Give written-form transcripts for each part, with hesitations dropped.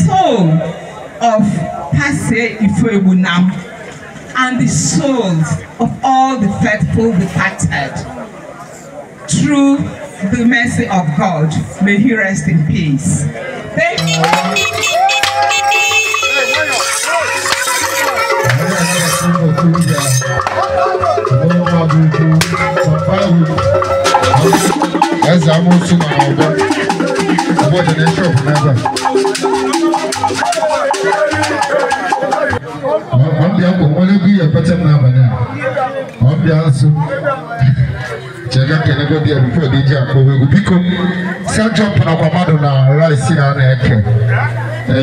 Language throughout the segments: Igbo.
soul of Pase Ifoegbunam and the souls of all the faithful departed, through the mercy of God, may he rest in peace. Thank you.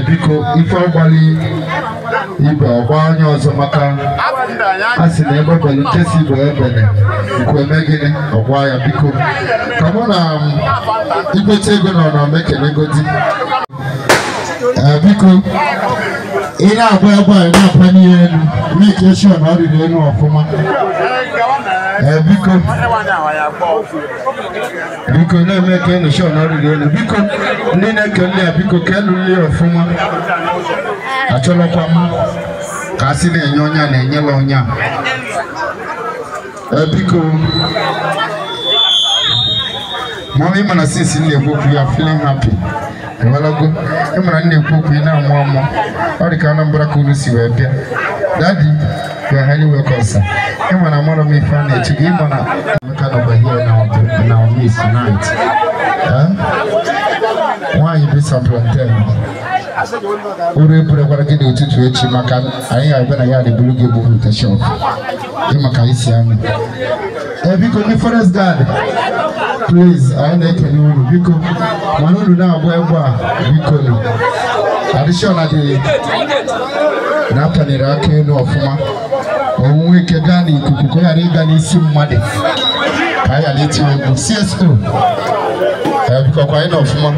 Biko ife ọgbali ibe ọgba onye ọzọ maka a sị na ebe bele nke si ibe ebele nkwu eme gịnị ọgwa ya biko ka mụ na igote ego nọ na mekelegodi. Biko ị na-agba egbe a na-akwanye ya elu make sure na ọ rịrị elu ọfụma. Biko biko na-eme ka enu sure na ọ rịrị elu. Biko ndị na-eke nri a biko ka elu nri ọfụma. Achọrọkwa m ka a sị na-enye onye a na-enyela onye a. Biko mama ịma na since na-ekwu okwu ya feeling happy. Ewelago ịmara na-ekwu okwu ị na-amụ amụ ọ dị ka Anambra ka unu si wee bịa. Daddy, you are highly welcome, sir. Ịma na amara m ife a na-eche gị ịma na Emeka nọkwa here na our midst tonight. Nwaanyị bisa plantain uru eburekwara gị n'ụtụtụ echi maka anyị ga-abịa na ya na-eburu gị ebupụta shop ịma ka anyị si anụ. Biko ndị forest guard, please, anyị na-ekele unu biko mana unu na-agba egbe a biko nụ addition adịghị na-apanyere aka elu ọfụma onwunwe ike gaa n'ikuku ka ọ ghara ịga n'isi mmadụ ka anyị ghara itinye egwu CSO. Biko kwa anyị na ọfụma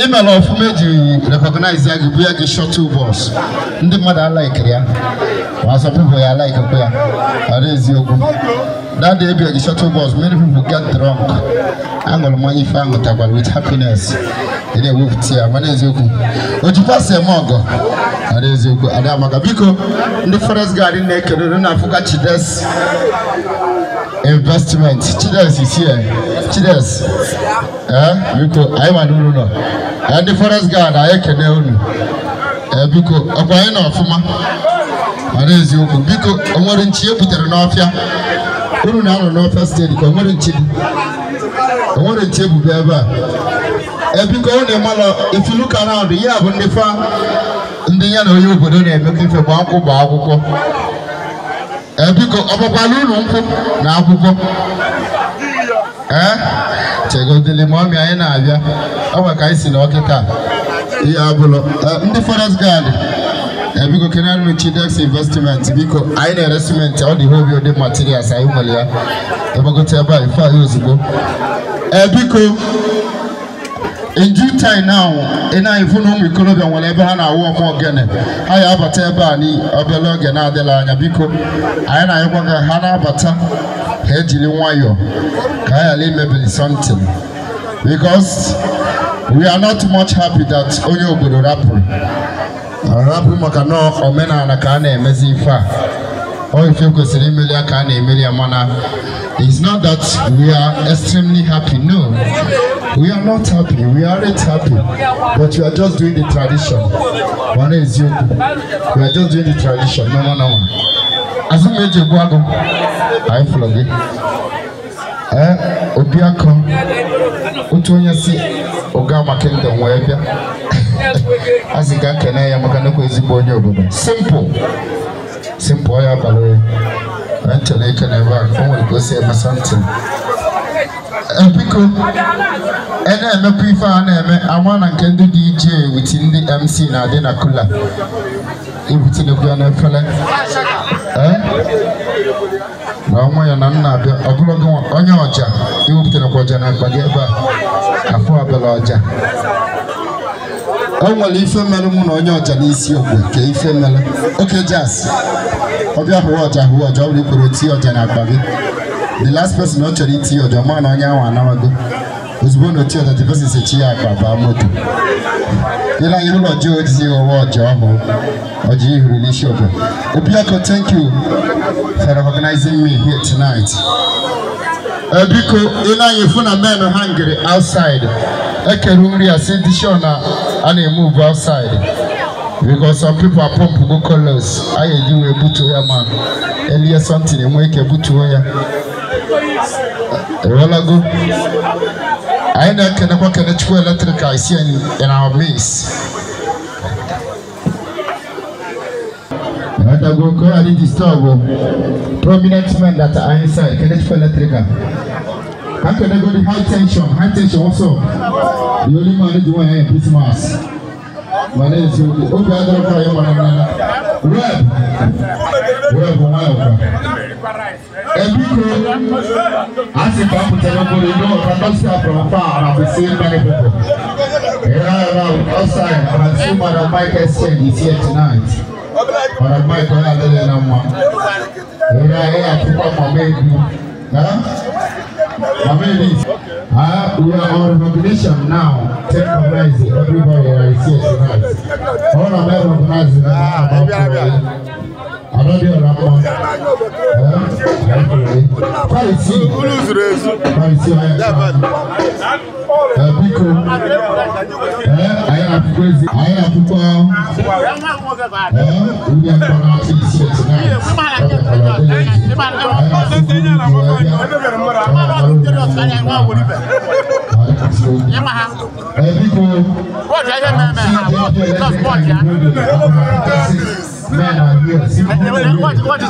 imela ọfụma eji recognize ya gị bụ ya gị shuttle bus ndị mmadụ alaikiri ya ma some people ya alaikekwa ya ọ dị eziokwu. That day the shuttle bus, many people get drunk. Aṅụrụ mmanya ife aṅụtakwara with happiness. Ị na-ewepụta ya mana eziokwu ojikwa eme ọgọ ọ dị eziokwu ada amaka. Biko ndị forest guard na-ekele unu na-afụka Chides Investment. Chides is here. Chides, biko anyị ma n'uru nọ. Ndị forest guard anyị ekele unu. Biko ọkwa anyị nọ ọfụma ọ dị eziokwu. Biko o nwere nchi e butere n'ọfịa unu na-anọ n'ọfịa steeti ka o nwere nchi dị o nwere nchi ebube ebe a. Biko unu ịmalụ if you look around ya bụ ndị fa ndị ya na onye obodo na-emekọ ife gba nkwụ gba akwụkwọ. Biko ọ gbakwala unu nkwụ na akwụkwọ. Chegodili mọmi anyị na-abịa ọ nwe ka anyị si na ọkịta ihe abụlọ ndị forest guard. Biko kenere Chidex Investment biko anyị na-ere simenti ọ dị whole building materials anyị nwere ya ebogote ebe a ife anyị ozugbo. Biko in due time now ị na-efu na ụmụ ikorobịa nwere ebe ha na-awụ ọmụ ogene ha ya abata ebe a n'obere oge na-adịla anya. Biko anyị na-ayọkwa ka ha na-abata ha ejiri nwayọọ ka ha ghara imebili something because we are not much happy that onye obodo rapụrụ rapụ maka na omenala ka a na-emezi ife a ọ ife kwesịrị imeli ya ka a na-emeli ya mana it's not that we are extremely happy. No, we are not happy. We aren't happy, but we are just doing the tradition. Mana eziokwu we are just doing the tradition. No, no, no. Azụ m eji egbu agụ anyị fụrụ gị. Obiakọ otu onye si Ogama Kingdom wee bịa a sị ka nkene ya maka nnukwu ezigbo onye obodo. Simple simple ọ ya abalị anyị chọrọ ikene ebe a o nwere ka o si eme something. Biko e na-emekwa ife a na-eme ama na nke ndị DJ with ndị MC na-adị na kula ibutinekwu ya n'efere na ọnwa ya na nna abịa ọ bụrụ gị onye ọja iwepụtarakwa ọja na akpa gị ebe a afọ abịala ọja. O nwere ife mere mụ na onye ọja n'isi ogbe ka ife mere oke jas ọbịa hụwa ọja hụwa ọja ọ bụrụ ikwere oti ọja na akpa gị the last person ọ chọrọ iti ọja ma na onye ahụ anawago ozugbo na oti ọja the person si chi ya akpa baa moto. Ila ihu ọjị ozi ọwa ọjị ọhụụ ọjị ihuru n'isi obodo. Obiako, thank you for recognizing me here tonight. Biko, ị na-anya ifu na men hungry outside. Ekere nri a sị dị sure na a na-emove outside. Because some people are pump go colors. Anyị eji wee butuo ya ma elie something enwe ike butuo ya. Ewelago. Anyị na-ekenekwa Kenechukwu Electrical is here in our midst. Go go disturb prominent men that are inside Kenechukwu Electrical. How can they go to high tension? High tension also. The only man who do in Christmas. My name is Obi Adolfo. Web. Web. As if I put a cannot see from far and I've seen many people. Yeah, outside, and I see Madam Mike Exchange is here tonight. Madam Mike, I don't know. We are on recognition now. Take recognize everybody that is here tonight. All of them recognize the I don't do that one. What is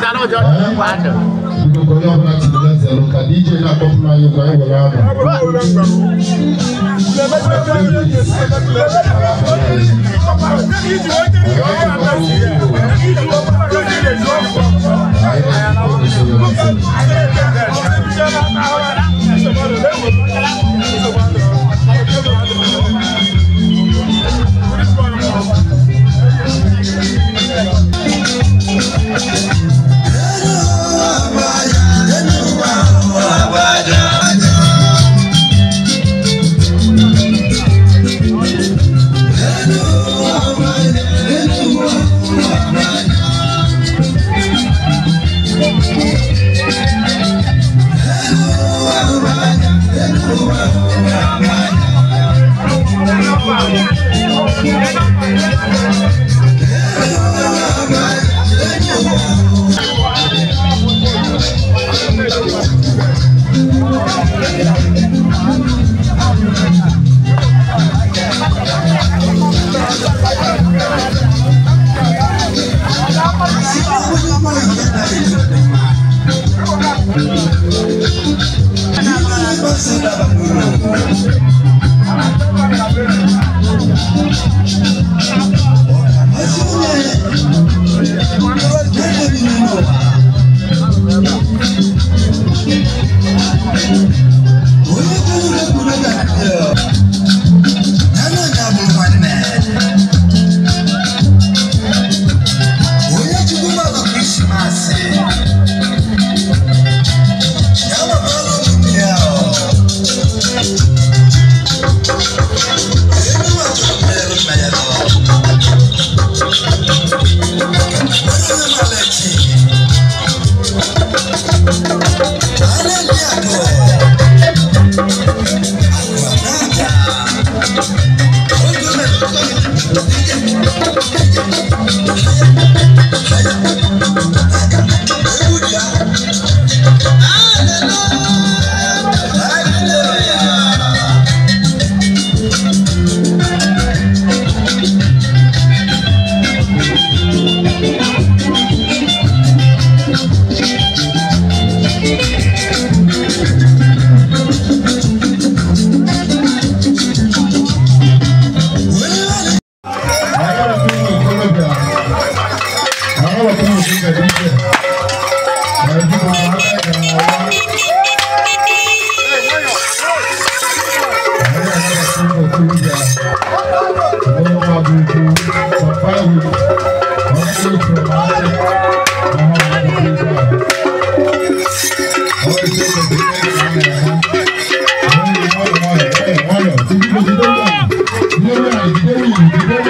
that? Thank you.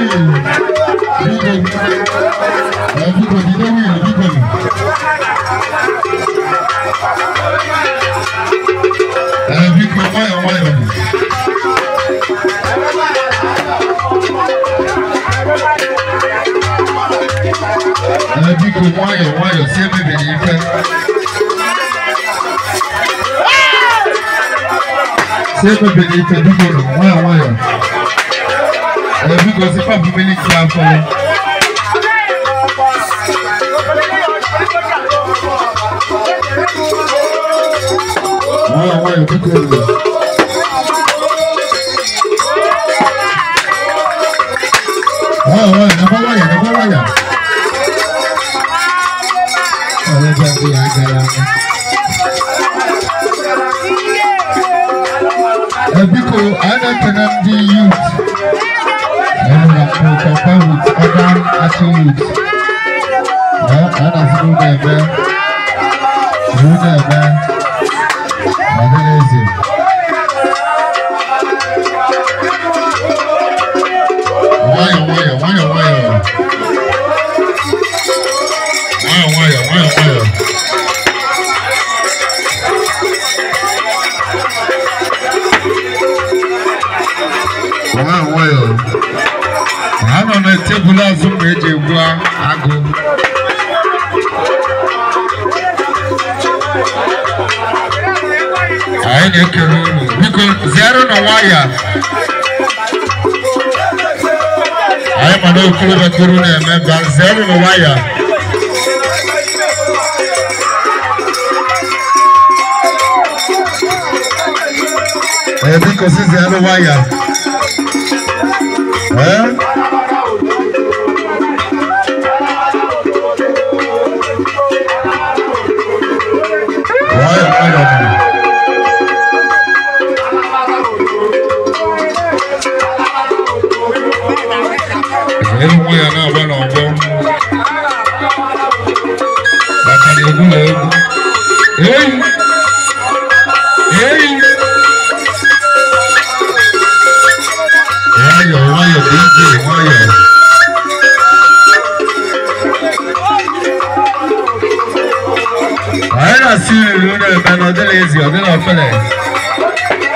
Biko nwayọọ nwayọọ si emebiri ife. Si emebiri ife biko nwayọọ nwayọọ. Biko si pọmpụ mmiri nke afọ. Nwayọọ nwayọọ biko. Nwayọọ nwayọọ nakwa nwayọọ nakwa nwayọọ. Biko, I na-ekene ndị youth na compare with other Achi youth. A na-asị na eme eme ọdịneze. Nwayọọ nwayọọ nwayọọ nwayọọ. Nwayọọ nwayọọ nwayọọ nwayọọ. Nwayọọ. A nọ na tebụl azụ mgbe eji egbu agụ. Anyị na-ekele unu. Biko zere nụ nwayọọ. Anyị ma na okorobịa koro na-eme ba zere nụ nwayọọ. Biko si zere nwayọọ.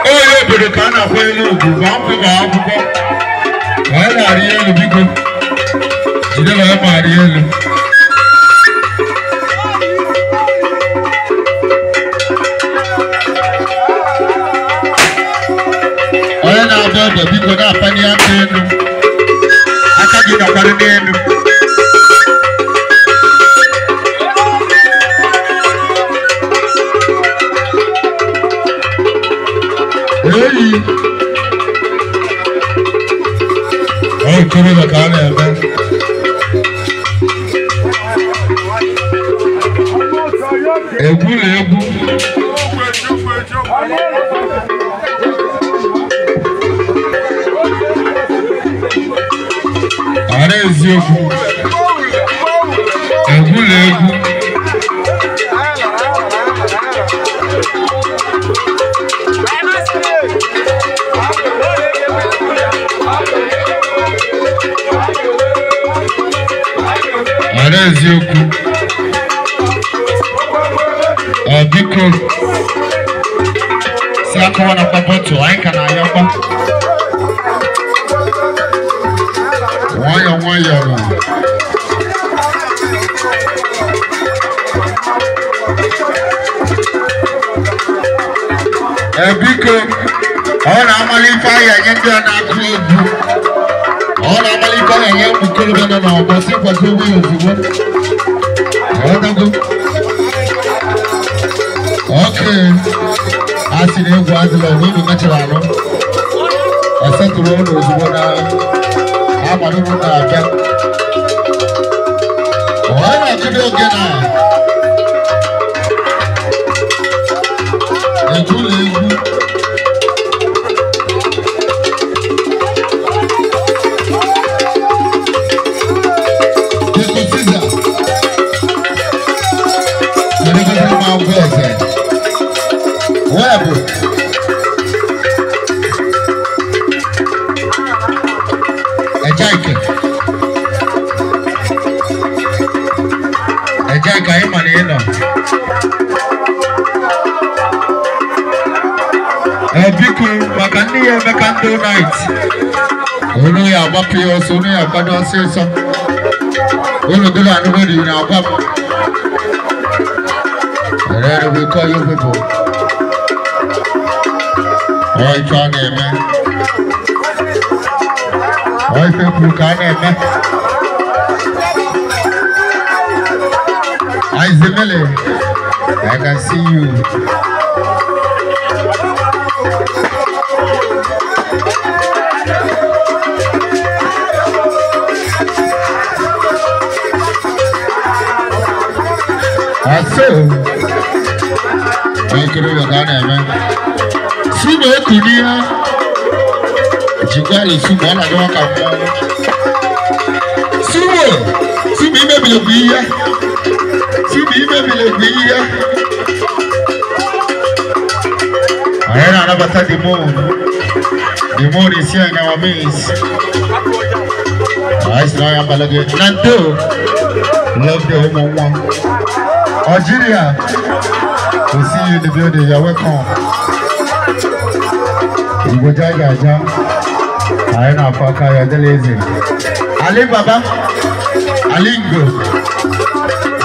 Onye obodo ka a na-akwanyere ugwu ma akwụkwọ ma akwụkwọ anyị na-arị elu biko jide na ya ma arị elu. Onye na-abịa ọdọ biko na-apanye aka elu, aka gị nọkwara n'elu. Okorobịa ka a na-eme. Egwu na egwu. Ara eziokwu. Egwu na egwu. Ara eziokwu. Biko si akọwa na bọtụ anyị ka na-ayọkwa. Nwayọọ nwayọọ. Biko ọ na-amali ife ahịa nye ndị a na-akụ egwu. Ọ na-amali ife ahịa nye ụmụ okorobịa nọ n'ọgbọ si kwado egwu ya ozugbo. Ọdago. Okay. A sị na egwu adịla na unu mechara anụ. Esetụrụ unu ozugbo na agbara unu na-abịa. Ọ na-akụdo oge na egwu na egwu. Wẹ́ẹ̀bù. Ẹja ike. Ẹja ike anyị ma na ị nọ. Biko maka ndị ya eme candle night. Unu ya agbapụ ya ọsọ, unu ya akwado ọsịsọ. Unu dụrụ anụgodi na agwa m. And then we call you people. Ọ ife a na-eme. Ọ ife kwuru ka a na-eme. Aizemele, I can see you. Aso, ekiri ka a na-eme. Sumo ekunie, jikwala sumo ọ na-adịwa ka mmọnwụ. Sumo, sumo imebili bụ ihe. Sumo imebili bụ ihe. Anyị na-anabata the moon. The moon is here in our midst. Anyị sị na ọ ya mbala gị. Nanto, love the ụmụ nwa. Algeria, we see you in the building. You're welcome. Igbo jaga aja. Anyị na-afọ aka ya dịla eze. Ali Baba, Alingo.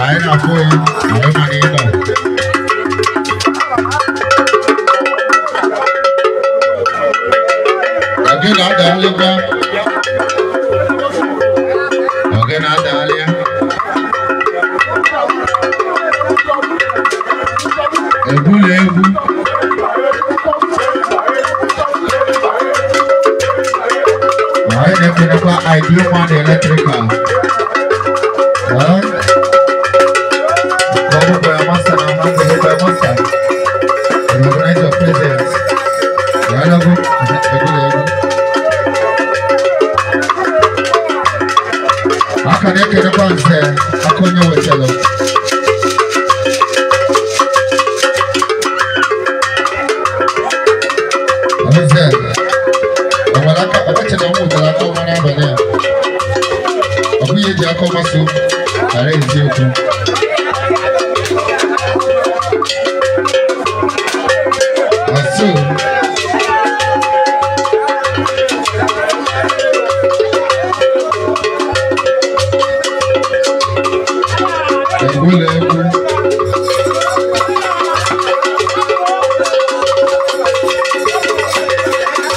Anyị na-afọ ya, anyị ma na ị nọ. Oge na-adaalịkwa. Oge na-adaalịa. Egwu na egwu. Anyị na-ekelekwa Ideal Man Electrical. Ka ọ bụkwa ya masta na masta bụkwa ya masta. Recognize your presence. Ya lago, egwu na egwu. Aka na-ekelekwa nze aka onye wetara. Nze, ọbachara m wetara aka ọma n'abalị a. Ọ bụghị eji aka ọma so ghara eziokwu. Aso, egwu na egwu.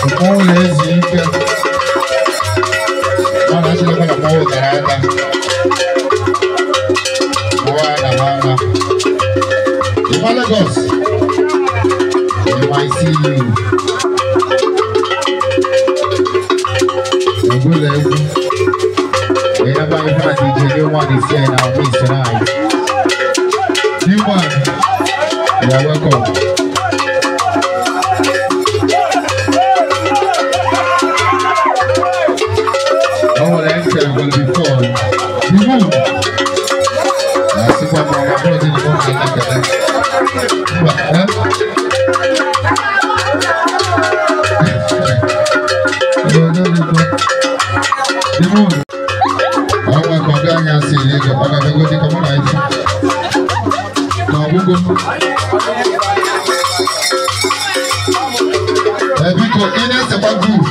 Mmọnwụ na-ezu ike. Ọ na-achịkwa na mmọnwụ gara aga. Mmọnwụ a na ha. Ịma Lagos, I see you. Egwu na egwu. Whenever you find DJ New One is here in our midst tonight. New One, you are welcome. All enter will be called. The moon. I see what my brother in the moon is like that. The moon. I want to go and see the go to come on. Now we go. Because in a group.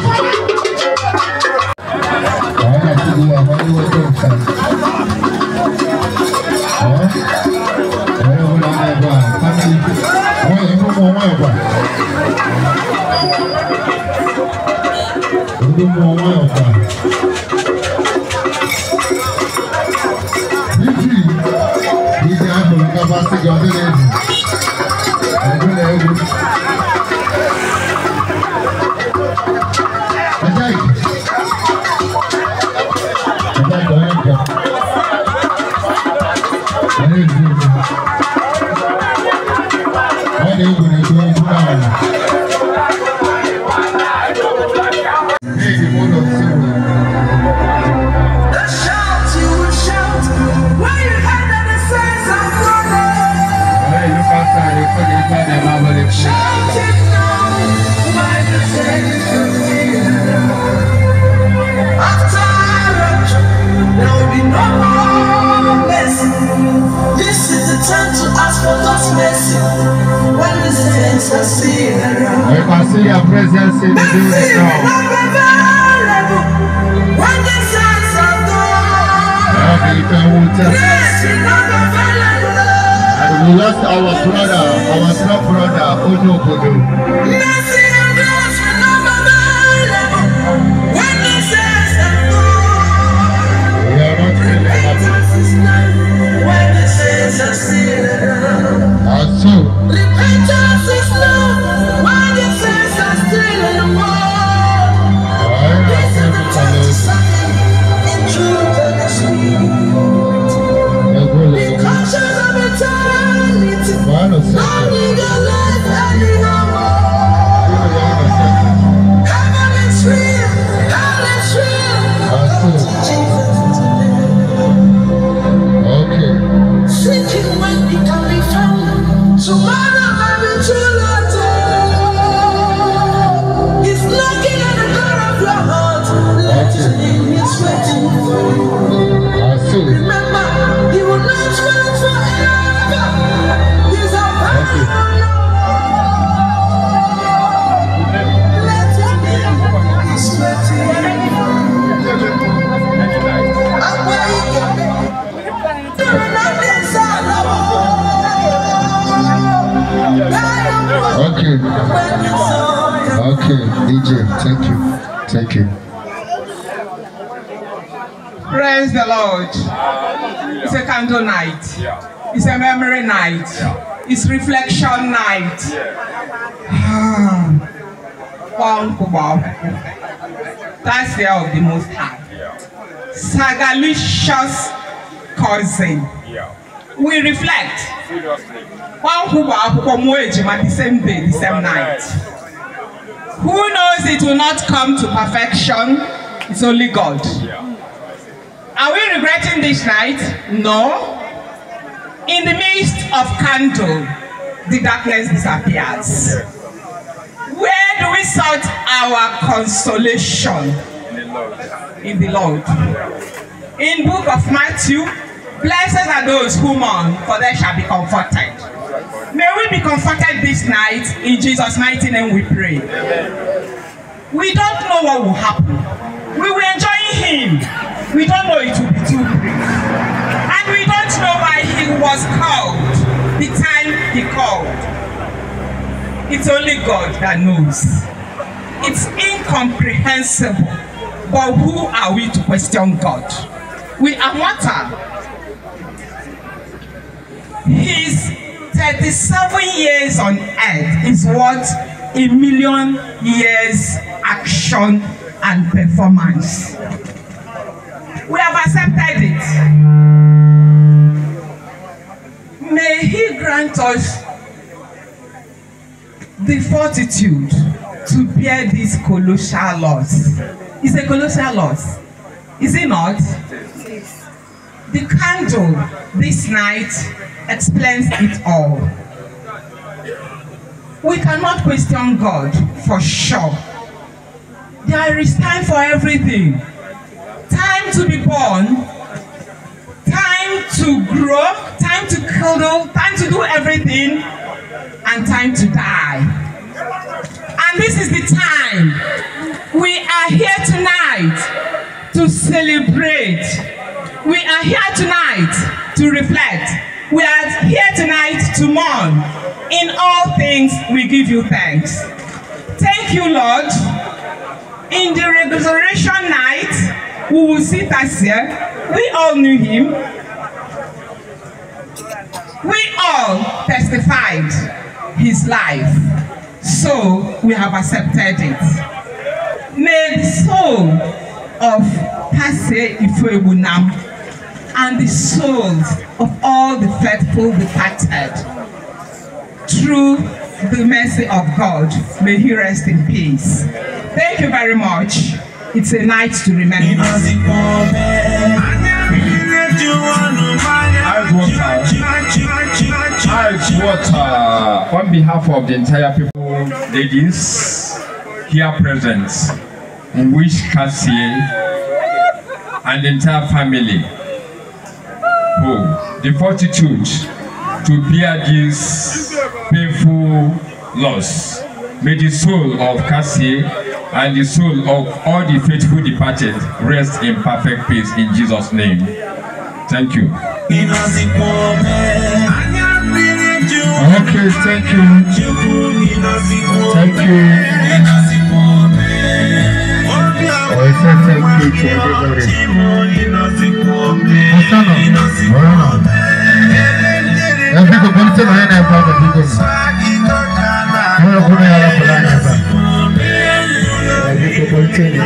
The shout you will shout when you hear that the saints are coming. Shout it now while the saints are here. After rapture, there will be no more mercy. This is the time to ask for God's mercy when the saints are still around. We can see your presence in the building now. When the saints are gone. na-ewute. We lost our brother, our strong brother, onye obodo. We are not really happy. And so, repentance is love when the saints are still in the world. This is the time to serve in truth and in spirit. Be conscious of eternity. Don't live your life anyhow. Heaven is real, hell is real. Come to Jesus today. Okay. Seek him when he can be found. Tomorrow might be too late. He's knocking at the door of your heart. Let him in, he's waiting for you. Remember, he will not wait forever. He's a power. Let him in, he's waiting. I'm waiting. Okay. Okay, DJ, thank you. Thank you. Praise the Lord. It's a candle night. It's a memory night. It's reflection night. That's the of the Most High. Sagalicious cousin. We reflect. The same day, the same night. Who knows it will not come to perfection? It's only God. Are we regretting this night? No. In the midst of candle, the darkness disappears. Where do we sought our consolation? In the Lord. In book of Matthew, blessed are those who mourn, for they shall be comforted. May we be comforted this night. In Jesus' mighty name we pray. Amen. We don't know what will happen. We will enjoy him. We don't know it will be too brief. And we don't know why he was called, the time he called. It's only God that knows. It's incomprehensible. But who are we to question God? We are mortal. His 37 years on earth is worth a million years action and performance. We have accepted it. May he grant us the fortitude to bear this colossal loss. It's a colossal loss, is it not? The candle this night explains it all. We cannot question God for sure. There is time for everything. Time to be born, time to grow, time to cuddle, time to do everything, and time to die. And this is the time. We are here tonight to celebrate. We are here tonight to reflect. We are here tonight to mourn. In all things, we give you thanks. Thank you, Lord. In the resurrection night, we will sit us here. We all knew him. We all testified his life. So we have accepted it. May the soul of Tasie Ifoegbunam and the souls of all the faithful departed, through the mercy of God, may he rest in peace. Thank you very much. It's a night to remember. Ice water. On behalf of the entire people, ladies here present, in which Kasie and the entire family, who the fortitude to bear this painful loss. May the soul of Kasie and the soul of all the faithful departed rest in perfect peace in Jesus' name. Thank you. Okay, thank you. Thank you. I say thank you to everybody. Okay.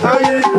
Hey,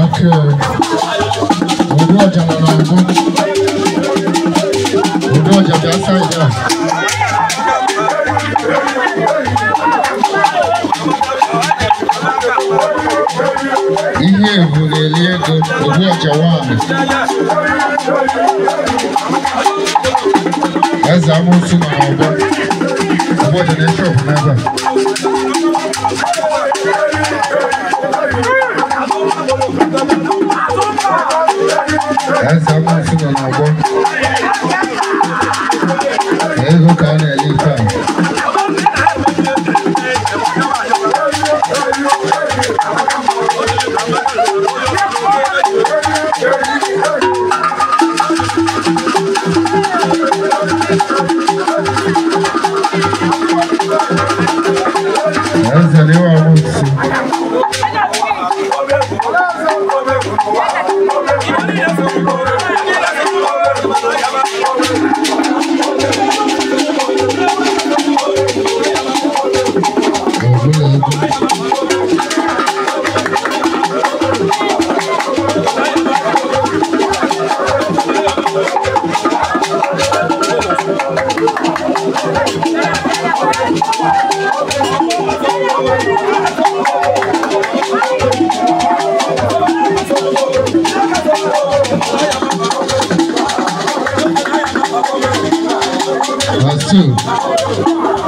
Okay. Udoja nọ n'ọgbọ. Udoja bịa side a. Ihe ebu na-eli ego, Udoja one. Eze amoosu nọ n'ọgbọ. Udoja na-eche ọbụ n'ebe a. Eze amoosu nọ n'ọgbọ. Ego ka a na-ele ife a. Eze na-ewe amoosu. Verse 2.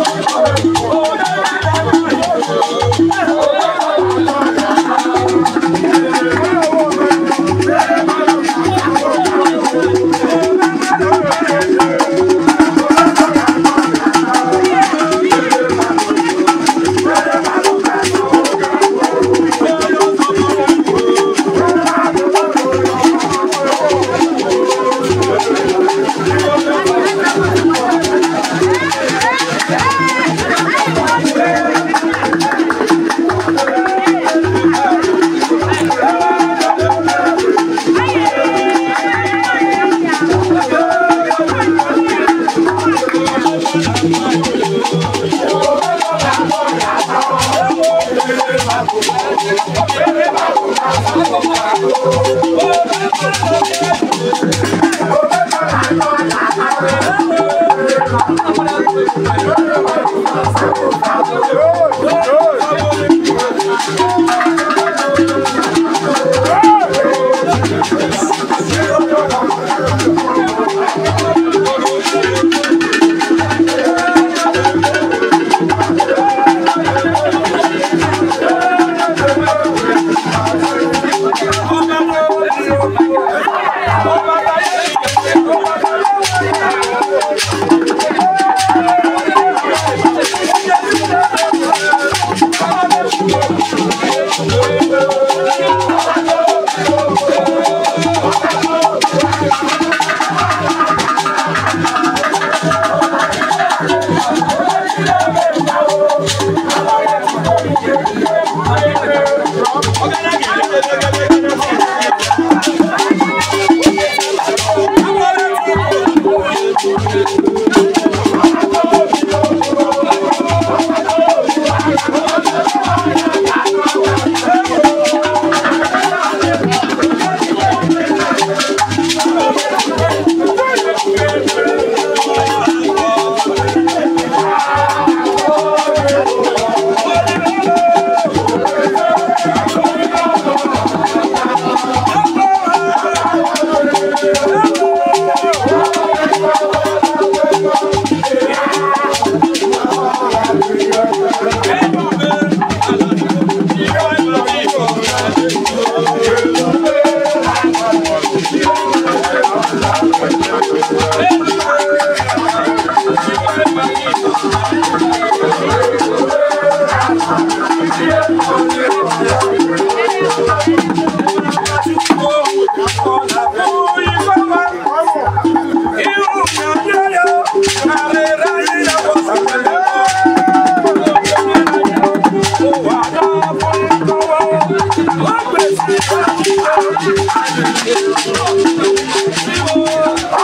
Thank you.